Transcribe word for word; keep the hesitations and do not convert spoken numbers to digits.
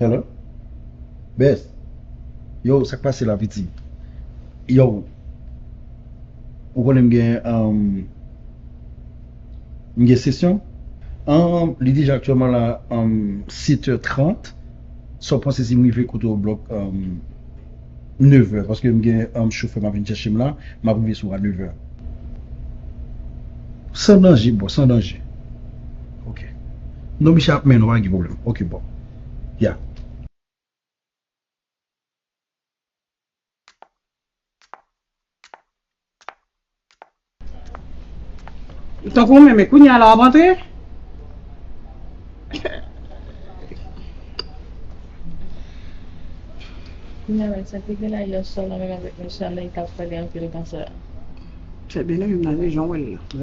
Hello? Best. Yo, sa k pase la, piti? Yo, ou konnen m gen, um, m gen sesyon? Um, li deja aktyèlman la, um, sèt è trant. Sa w panse si m rive kote w blòk, um, nèv è? Paske m gen, um, chofè m ap vin chèche m la, m ap rive sou w a nèv è. San danje, bro, san danje. Ok. Non, misye ap mennen w, pa gen pwoblèm. Ok, bro. Ya. Tankou mwen, men kounye a la w ap antre? Kounye a, men sa te gen la yè swa la, menm avèk mesye a, lè li t ap pale anpil konsa. Se byen, menm nan rejon wè l la.